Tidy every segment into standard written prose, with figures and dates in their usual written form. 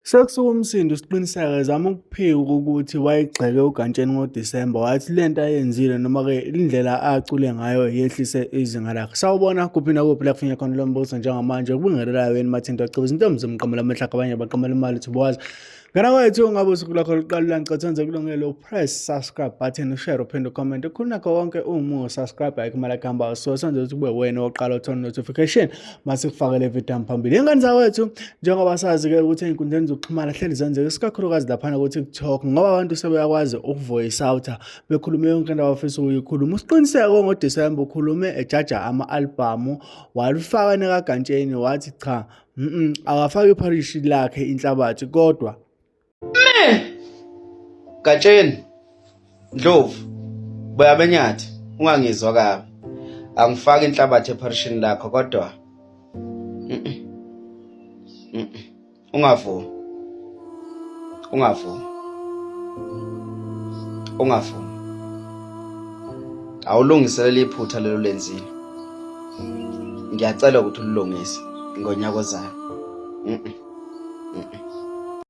Sekusuka umsindo uSiqiniseko ezama ukuphika ukuthi wayegxeke uGantsheni ngoDisemba wathi lento ayenzile noma-ke indlela acule ngayo yehlise izinga lakhe. Sawubona kuphi nakuphi la kufinya khona lo mbuso njengamanje kubingelelayo yini Mathinto Acibo izintombi zomqamela amahlaka abanye baqamela imali uthi bowazi. Ngana kwethu ngabe usuku lwakho luqala la ngicela wenze kulungele upress subscribe button ushare uphinde ucomment ukhuluma nakho konke uma usubscribe ayikho imali akuhamba so senze ukuthi kube wena oqala uthola notification mase kufakele video phambili. Ingane zakwethu njengoba sazi-ke ukuthi ey'nkundleni zokuxhumana hleli zenzeka isikakhulukazi laphana ku-TikTok ngoba abantu sebeyakwazi ukuvoice out bekhulume yonke into abafisa ukuyikhuluma. Usiqiniseko ngoDisemba ukhulume ejaja ama-albhamu walifaka nekaGantsheni wathi cha akafaki ipharishi lakhe inhlabathi kodwa Me Gatsheni Ndlovu boya benyathi ungangizwa kabi angifaki inhlabathi epharishini lakho kodwa ungavumi ungavumi ungavumi awulungiselele iphutha lelo lenzile ngiyacela ukuthi ulilungise ngonyaka ozayo.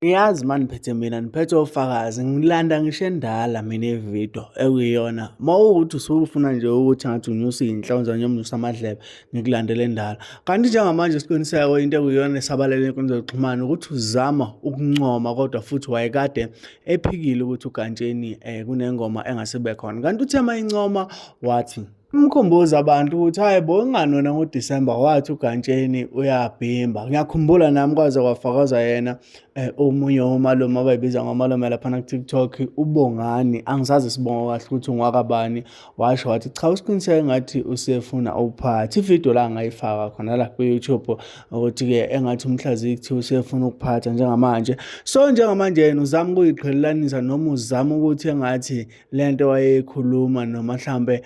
Ngiyazi uma niphethe mina niphethe ofakazi ngilanda ngisho endala mina ividiyo ekuyiyona uma uwukuthi usuke ufuna nje ukuthi ngathi unyusa iy'nhlonza noma unyusa amadlebe ngikulandele endala kanti njengamanje isiqiniseko into ekuyiyona esabalele enkundleni zokuxhumana ukuthi uzama ukuncoma kodwa futhi wayekade ephikile ukuthi uGantsheni um kunengoma engasibe khona kanti uthe uma incoma wathi Umkhumbuza abantu ukuthi hayi bo ingani wena ngoDisemba wathi uGantsheni uyabhimba. Ngiyakhumbula nami kwaze kwafakaza yena omunye womalume abayibiza ngomalume laphana ku-TikTok uBongani angisazi isibongo kahle ukuthi ungwakabani washo wathi cha usiqiniseke ngathi usefuna ukuphatha ividiyo la angayifaka khona la ku-YouTube ukuthi-ke engathi umhlaziyi kuthiwa usefuna ukuphatha njengamanje. So njengamanje yena uzama ukuyiqhelelanisa noma uzama ukuthi engathi lento wayeyikhuluma noma mhlambe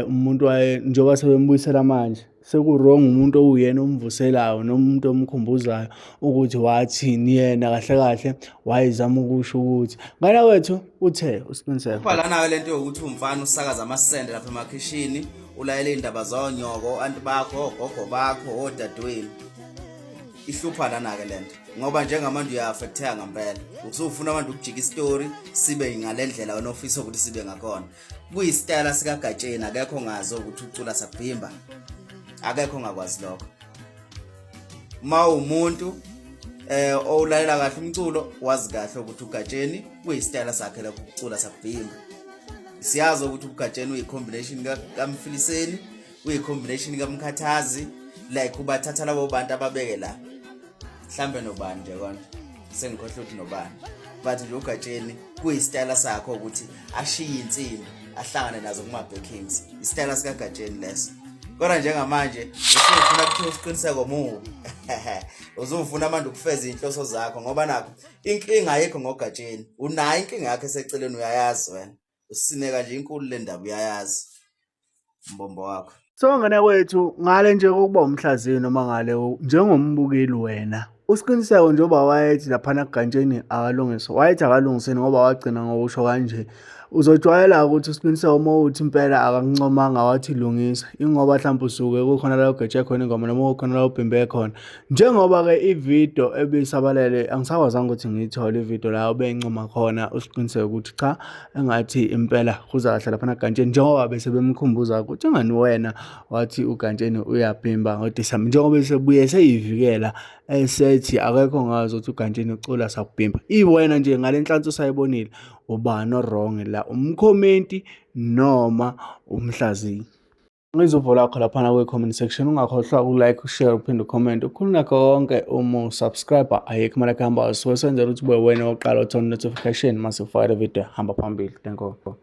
umuntu waye njengoba sebembuyisela manje seku-wrong umuntu owuyena omvuselayo noma umuntu omkhumbuzayo ukuthi wathini yena kahle kahle wayezama ukusho ukuthi ngana wethu uthe uSiqiniseko. Lana-ke lento yokuthi umfana usakaza amasende lapha emakhishini ulayele iy'ndaba zonyoko o-anti bakho ogogo bakho odadewenu ihlupha lana-ke lento ngoba njengamanje uya-affecteka ngempela usufuna abantu ukujika isitori sibe ngale ndlela wena ofisa ukuthi sibe ngakhona kuyisitayela sikagatsheni akekho ngazi ukuthi ucula sakubhimba akekho ongakwazi lokho uma umuntu eh owulalela kahle umculo wazi kahle ukuthi ugatsheni kuyisitayela sakhe lokho ukucula sakubhimba siyazi ukuthi ugatsheni uyi-combination kamfiliseni uyi-combination kamkhathazi like ubathatha labo bantu ababeke la mhlambe nobani nje kona sengikhohlwe ukuthi nobani but nje ugatsheni kuyisitayela sakho ukuthi ashiye insimbi ahlangane nazo kuma-backings isitayela sikagatsheni leso kodwa njengamanje usufuna kuthiwa usiqiniseko mubi uzufuna manje ukufeza iy'nhloso zakho ngoba nakho inkinga ayikho ngogatsheni unayo inkinga yakho eseceleni uyayazi wena usineka nje inkulu le ndaba uyayazi umbombo wakho. So ngane kwethu ngale nje kokuba umhlaziyi noma ngale njengombukeli wena uSiqiniseko njengoba wayethi laphana kuGantsheni akalungise wayethi akalungiseni ngoba wagcina ngokusho kanje uzojwayela ukuthi uSiqiniseko uma uthi impela akakuncomanga wathi lungisa ingoba mhlawumbe usuke kukhona la ugeje khona ingoma noma kukhona la ubhimbe khona njengoba-ke ividiyo ebisabalele angisakwazanga ukuthi ngiyithole ividiyo la obencoma khona uSiqiniseko ukuthi cha engathi impela kuza kahle laphana kuGantsheni njengoba bese bemkhumbuza ukuthi ingani wena wathi uGantsheni uyabhimba ngoDisemba njengoba esebuye eseyivikela esethi akekho ngazi ukuthi uGantsheni ucula sakubhimba iwena nje ngale nhlansi usayibonile ubani o-wrong la umkhomenti noma umhlaziyi. Ngizwa uvo lakho laphana kwi-comment section ungakhohlwa ukulike ushare uphinde ucomment ukhuluma nakho konke uma usubscribe ayikho imali ekuhamba usuke senzela ukuthi ube wena oqala uthola notification mase ufake le video hamba phambili. Thank you.